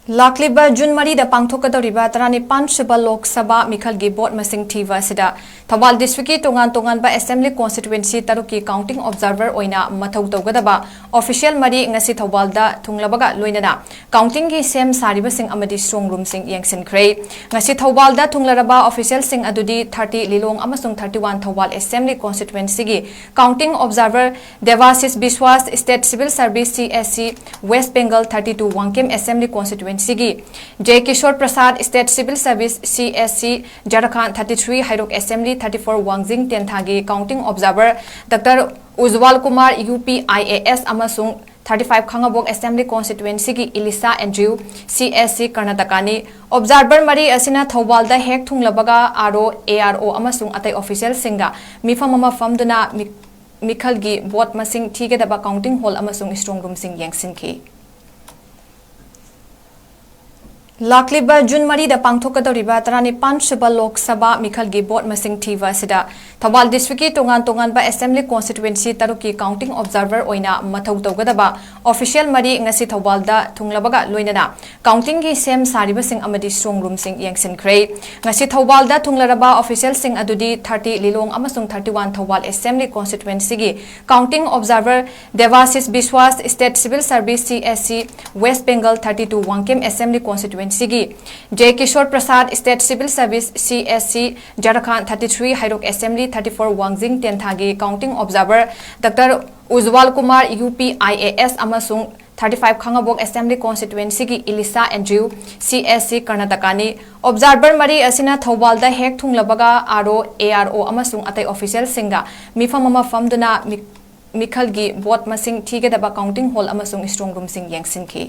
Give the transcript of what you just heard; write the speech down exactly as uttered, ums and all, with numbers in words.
ꯂꯥꯛꯂꯤꯕ ꯖꯨꯟ ꯃꯔꯤꯗ ꯄꯥꯡꯊꯣꯛꯀꯗꯧꯔꯤꯕ ꯇꯔꯥꯅꯤꯄꯥꯟ ꯁꯨꯕ ꯂꯣꯛ ꯁꯚꯥ ꯃꯤꯈꯜꯒꯤ ꯚꯣꯠ ꯃꯁꯤꯡ ꯊꯤꯕ ꯑꯁꯤꯗ ꯊꯧꯕꯥꯜ ꯗꯤꯁꯇ꯭ꯔꯤꯛꯀꯤ ꯇꯣꯉꯥꯟ ꯇꯣꯉꯥꯟꯕ ꯑꯦꯁꯦꯝꯕ꯭ꯂꯤ ꯀꯣꯟꯁꯇꯤꯇ꯭ꯋꯦꯟꯁꯤ ꯇꯔꯨꯛꯀꯤ ꯀꯥꯎꯟꯇꯤꯡ ꯑꯣꯕꯖꯥꯔꯚꯔ ꯑꯣꯏꯅ ꯃꯊꯧ ꯇꯧꯒꯗꯕ ꯑꯣꯐꯤꯁꯤꯌꯦꯜ ꯃꯔꯤ ꯉꯁꯤ ꯊꯧꯕꯥꯜꯗ ꯊꯨꯡꯂꯕꯒ ꯂꯣꯏꯅꯅ ꯀꯥꯎꯟꯇꯤꯡꯒꯤ ꯁꯦꯝ ꯁꯥꯔꯤꯕꯁꯤꯡ ꯑꯃꯗꯤ ꯁ꯭ꯇ꯭ꯔꯣꯡ ꯔꯨꯝꯁꯤꯡ ꯌꯦꯡꯁꯤꯟꯈ꯭ꯔꯦ꯫ ꯉꯁꯤ ꯊꯧꯕꯥꯜꯗ ꯊꯨꯡꯂꯔꯕ ꯑꯣꯐꯤꯁꯤꯌꯦꯜꯁꯤꯡ ꯑꯗꯨꯗꯤ ꯊꯥꯔꯇꯤ ꯂꯤꯂꯣꯡ ꯑꯃꯁꯨꯡ ꯊꯥꯔꯇꯤ ꯋꯥꯟ ꯊꯧꯕꯥꯜ ꯑꯦꯁꯦꯝꯕ꯭ꯂꯤ ꯀꯣꯟꯁꯇꯤꯇ꯭ꯋꯦꯟꯁꯤꯒꯤ counting observer Debasis Biswas, state civil service, C S C, West Bengal thirty two Wangkhem assembly ꯀꯣꯟꯁꯇꯤꯇ꯭ꯋꯦꯟꯁꯤꯒꯤ J Kishore Prasad, state civil service, C S C, Jharkhand thirty three Heirok assembly thirty four Wangjing ꯇꯦꯟꯊꯥꯒꯤ counting observer doctor Ujjwal Kumar, U P I A S, ꯑꯃꯁꯨꯡ thirty five Khangabok assembly ꯀꯣꯟꯁꯇꯤꯇ꯭ꯋꯦꯟꯁꯤꯒꯤ Elisa Andrew, C S ꯁꯤ, ꯀꯔꯅꯥꯇꯀꯥꯅꯤ꯫ Observer ꯃꯔꯤ ꯑꯁꯤꯅ ꯊꯧꯕꯥꯜꯗ ꯍꯦꯛ ꯊꯨꯡꯂꯕꯒ R ꯑꯣ, ꯑꯦ ꯑꯥꯔ ꯑꯣ ꯑꯃꯁꯨꯡ ꯑꯇꯩ ꯑꯣꯐꯤꯁꯤꯌꯦꯜꯁꯤꯡꯒ ꯃꯤꯐꯝ ꯑꯃ ꯐꯝꯗꯨꯅ ꯃꯤ-, ꯃꯤꯈꯜꯒꯤ ꯚꯣꯠ ꯃꯁꯤꯡ ꯊꯤꯒꯗꯕ ꯀꯥꯎꯟꯇꯤꯡ ꯍꯣꯜ ꯑꯃꯁꯨꯡ ꯁ꯭ꯇ꯭ꯔꯣꯡ ꯔꯨꯝꯁꯤꯡ ꯌꯦꯡꯁꯤꯟꯈꯤ꯫ ꯂꯥꯛꯂꯤꯕ ꯖꯨꯟ ꯃꯔꯤꯗ ꯄꯥꯡꯊꯣꯛꯀꯗꯧꯔꯤꯕ ꯇꯔꯥꯅꯤꯄꯥꯟ ꯁꯨꯕ ꯂꯣꯛ ꯁꯚꯥ ꯃꯤꯈꯜꯒꯤ ꯚꯣꯠ ꯃꯁꯤꯡ ꯊꯤꯕ ꯑꯁꯤꯗ ꯊꯧꯕꯥꯜ ꯗꯤꯁꯇ꯭ꯔꯤꯛꯀꯤ ꯇꯣꯉꯥꯟ ꯇꯣꯉꯥꯟꯕ ꯑꯦꯁꯦꯝꯕ꯭ꯂꯤ ꯀꯣꯟꯁꯇꯤꯇ꯭ꯋꯦꯟꯁꯤ ꯇꯔꯨꯛꯀꯤ ꯀꯥꯎꯟꯇꯤꯡ ꯑꯣꯕꯖꯥꯔꯚꯔ ꯑꯣꯏꯅ ꯃꯊꯧ ꯇꯧꯒꯗꯕ ꯑꯣꯐꯤꯁꯤꯌꯦꯜ ꯃꯔꯤ ꯉꯁꯤ ꯊꯧꯕꯥꯜꯗ ꯊꯨꯡꯂꯕꯒ ꯂꯣꯏꯅꯅ ꯀꯥꯎꯟꯇꯤꯡꯒꯤ ꯁꯦꯝ ꯁꯥꯔꯤꯕꯁꯤꯡ ꯑꯃꯗꯤ ꯁ꯭ꯇ꯭ꯔꯣꯡ ꯔꯨꯝꯁꯤꯡ ꯌꯦꯡꯁꯤꯟꯈ꯭ꯔꯦ꯫ ꯉꯁꯤ ꯊꯧꯕꯥꯜꯗ ꯊꯨꯡꯂꯔꯕ ꯑꯣꯐꯤꯁꯤꯌꯦꯜꯁꯤꯡ ꯑꯗꯨꯗꯤ ꯊꯥꯔꯇꯤ ꯂꯤꯂꯣꯡ ꯑꯃꯁꯨꯡ ꯊꯥꯔꯇꯤ ꯋꯥꯟ ꯊꯧꯕꯥꯜ ꯑꯦꯁꯦꯝꯕ꯭ꯂꯤ ꯀꯣꯟꯁꯇꯤꯇ꯭ꯋꯦꯟꯁꯤꯒꯤ counting observer Debasis Biswas, state civil service, C S C, West Bengal thirty two Wangkhem assembly ꯀꯣꯟꯁꯇꯤꯇ꯭ꯋꯦꯟꯁꯤꯒꯤ J Kishore Prasad, state civil service, C S C, Jharkhand thirty three Heirok assembly thirty four Wangjing ꯇꯦꯟꯊꯥꯒꯤ counting observer doctor Ujjwal Kumar, U P I A S, ꯑꯃꯁꯨꯡ thirty five Khangabok assembly ꯀꯣꯟꯁꯇꯤꯇ꯭ꯋꯦꯟꯁꯤꯒꯤ Elisa Andrew, C S ꯁꯤ, ꯀꯔꯅꯥꯇꯀꯥꯅꯤ꯫ Observer ꯃꯔꯤ ꯑꯁꯤꯅ ꯊꯧꯕꯥꯜꯗ ꯍꯦꯛ ꯊꯨꯡꯂꯕꯒ R ꯑꯣ, ꯑꯦ ꯑꯥꯔ ꯑꯣ ꯑꯃꯁꯨꯡ ꯑꯇꯩ ꯑꯣꯐꯤꯁꯤꯌꯦꯜꯁꯤꯡꯒ ꯃꯤꯐꯝ ꯑꯃ ꯐꯝꯗꯨꯅ ꯃꯤ-, ꯃꯤꯈꯜꯒꯤ ꯚꯣꯠ ꯃꯁꯤꯡ ꯊꯤꯒꯗꯕ ꯀꯥꯎꯟꯇꯤꯡ ꯍꯣꯜ ꯑꯃꯁꯨꯡ ꯁ꯭ꯇ꯭ꯔꯣꯡ ꯔꯨꯝꯁꯤꯡ ꯌꯦꯡꯁꯤꯟꯈꯤ꯫